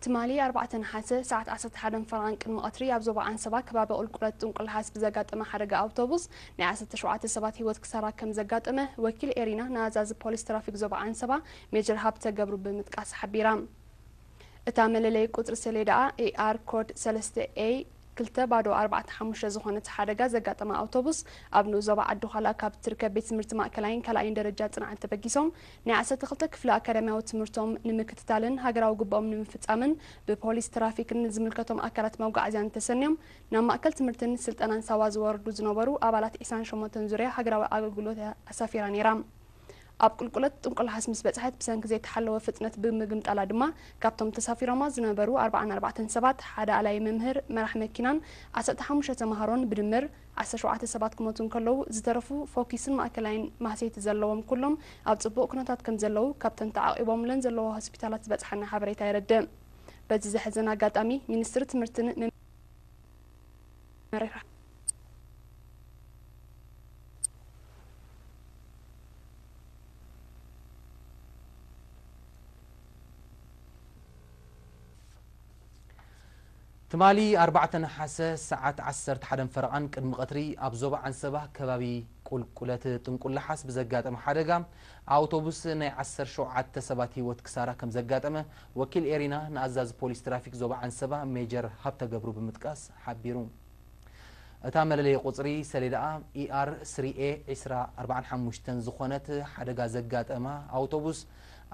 ትማሊ ኣርባዕተ ነሓሰ ሰዓት ዓሰርተ ሓደን ፈረቓን ቅድሚ ቀትሪ ኣብ ዞባ ዓንሰባ ከባቢ ቁልቁለት ጥንቁልሓስ ብዘጋጠመ ሓደጋ ኣውቶቡስ ናይ ዓሰርተ ሸውዓተ ሰባት ህይወት ክሳራ ከም ዘጋጠመ ወኪል ኤሪና ንኣዛዚ ፖሊስ ትራፊክ ዞባ ዓንሰባ ሜጀር ሃብተ ገብሩ ብምጥቃስ ሓቢራ። እታ መለለይ ቁጽሪ ሰሌዳኣ ኤኣር ኮድ ሰለስተ ኤ ክልተ ባዶ ኣርባዕተ ሓሙሽተ ዝኾነት ሓደጋ ዘጋጠመ ኣውቶቡስ ኣብ ንኡስ ዞባ ዓዲ ዃላ ካብ ትርከብ ቤት ትምህርቲ ማእከላይን ካልኣይን ደረጃ ጽንዓት ተበጊሶም ናይ ዓሰርተ ክልተ ክፍሊ ኣካዳሚያዊ ትምህርቶም ንምክትታልን ሃገራዊ ግብኦም ንምፍጻምን ብፖሊስ ትራፊክን ዝምልከቶም ኣካላት መጓዓዝያን ተሰንዮም ናብ ማእከል ትምህርትን ስልጠናን ሳዋ ዝወርዱ ዝነበሩ ኣባላት ዕስራን ሸሞንተን ዙርያ ሃገራዊ ኣገልግሎት ኣሳፊራ ነይራ። ኣብ ቁልቁለት ጥንቁልሓስ ምስ በጽሐት ብሰንኪ ዘይተሓለወ ፍጥነት ብምግምጣላ ድማ ካብቶም ተሳፊሮማ ዝነበሩ ኣርባዓን ኣርባዕተን ሰባት ሓደ ኣላይ መምህር መራሕ መኪናን ዓሰርተ ሓሙሽተ ተምሃሮን ብድምር ዓሰርተ ሸውዓተ ሰባት ክሞቱ እንከለዉ ዝተረፉ ፎኪስን ማእከላይን ማህሰይቲ ዘለዎም ኩሎም ኣብ ጽቡቕ ኩነታት ከም ዘለዉ ካብተን ተዓቒቦምለን ዘለዋ ሆስፒታላት ዝበጽሓና ሓበሬታ የረድእ። በዚ ዘሕዝን ኣጋጣሚ ሚኒስትሪ ትምህርትን መምርሒ ትማሊ ኣርባዕተ ነሓሰ ሰዓት ዓሰርተ ሓደን ፈረቓን ቅድሚ ቀትሪ ኣብ ዞባ ዓንሰባ ከባቢ ቁልቁለት ጥንቁላሓስ ብዘጋጠመ ሓደጋ ኣውቶቡስ ናይ ዓሰርተ ሸውዓተ ሰባት ህይወት ክሳራ ከም ዘጋጠመ ወኪል ኤሪና ንኣዛዚ ፖሊስ ትራፊክ ዞባ ዓንሰባ ሜጀር ሃብተ ገብሩ ብምጥቃስ ሓቢሩ። እታ መለለይ ቁጽሪ ሰሌዳኣ ኢኣር ስሪ ኤ ዕስራ ኣርባዓን ሓሙሽተን ዝኾነት ሓደጋ ዘጋጠማ ኣውቶቡስ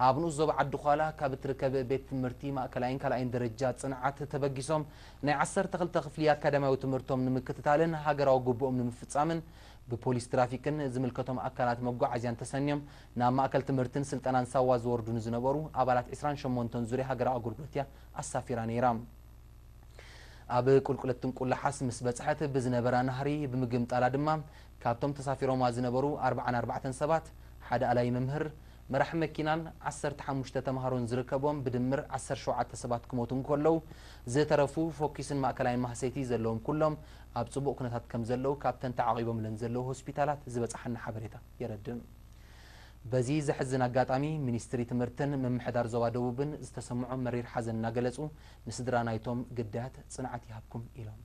ኣብ ንኡስ ዞባ ዓዲ ዃላ ካብ እትርከብ ቤት ትምህርቲ ማእከላይን ካልኣይን ደረጃ ጽንዓት ተበጊሶም ናይ ዓሰርተ ክልተ ክፍሊ ኣካዳሚያዊ ትምህርቶም ንምክትታልን ሃገራዊ ግቡኦም ንምፍጻምን ብፖሊስ ትራፊክን ዝምልከቶም ኣካላት መጓዓዝያን ተሰንዮም ናብ ማእከል ትምህርትን ስልጠናን ሳዋ ዝወርዱ ንዝነበሩ ኣባላት ዕስራን ሸሞንተን ዙርያ ሃገራዊ ኣገልግሎት እያ ኣሳፊራ ነይራ። ኣብ ቁልቁለት ጥንቁላሓስ ምስ በጽሐት ብዝነበራ ናህሪ ብምግምጣላ ድማ ካብቶም ተሳፊሮማ ዝነበሩ ኣርባዓን ኣርባዕተን ሰባት ሓደ ኣላይ መምህር መራሕ መኪናን ዓሰርተ ሓሙሽተ ተምሃሮን ዝርከቦም ብድምር ዓሰርተ ሸውዓተ ሰባት ክሞቱ እንከለዉ ዝተረፉ ፎኪስን ማእከላይን ማህሰይቲ ዘለዎም ኩሎም ኣብ ጽቡቕ ኩነታት ከም ዘለዉ ካብተን ተዓቒቦምለን ዘለዉ ሆስፒታላት ዝበጽሓና ሓበሬታ የረድእ። በዚ ዘሕዝን ኣጋጣሚ ሚኒስትሪ ትምህርትን ምምሕዳር ዞባ ደቡብን ዝተሰምዖም መሪር ሓዘን እናገለጹ ንስድራ ናይቶም ግዳያት ጽንዓት ይሃብኩም ኢሎም።